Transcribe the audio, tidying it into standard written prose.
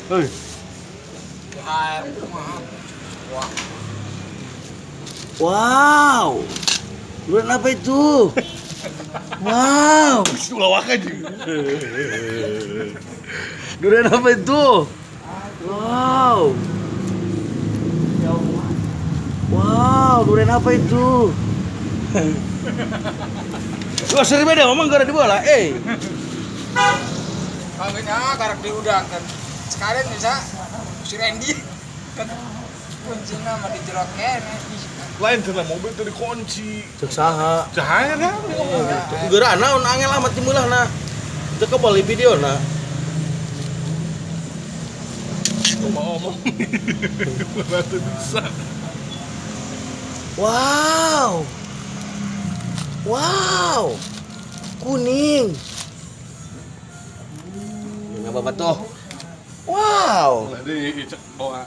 Hei. THR kumaha? Wah. Wow. Durian apa itu? Wow. Ulah aja. Durian apa itu? Wow. Wow, durian apa itu? Wah, seri beda ngomong gara di bola, eh. Kawinnya karak diudak kan. Sekalian bisa si Randy kan kuncinya mah di jero kene. Lain cenah mobil teu dikunci. Cek saha? Cahaya kan? Geura naon angel amat dimeulahna. Teu kebali videona. Mau omong. Mana tuh bisa. Wow. Wow. Kuning. Ini apa tuh? Wow. Lah di bawa.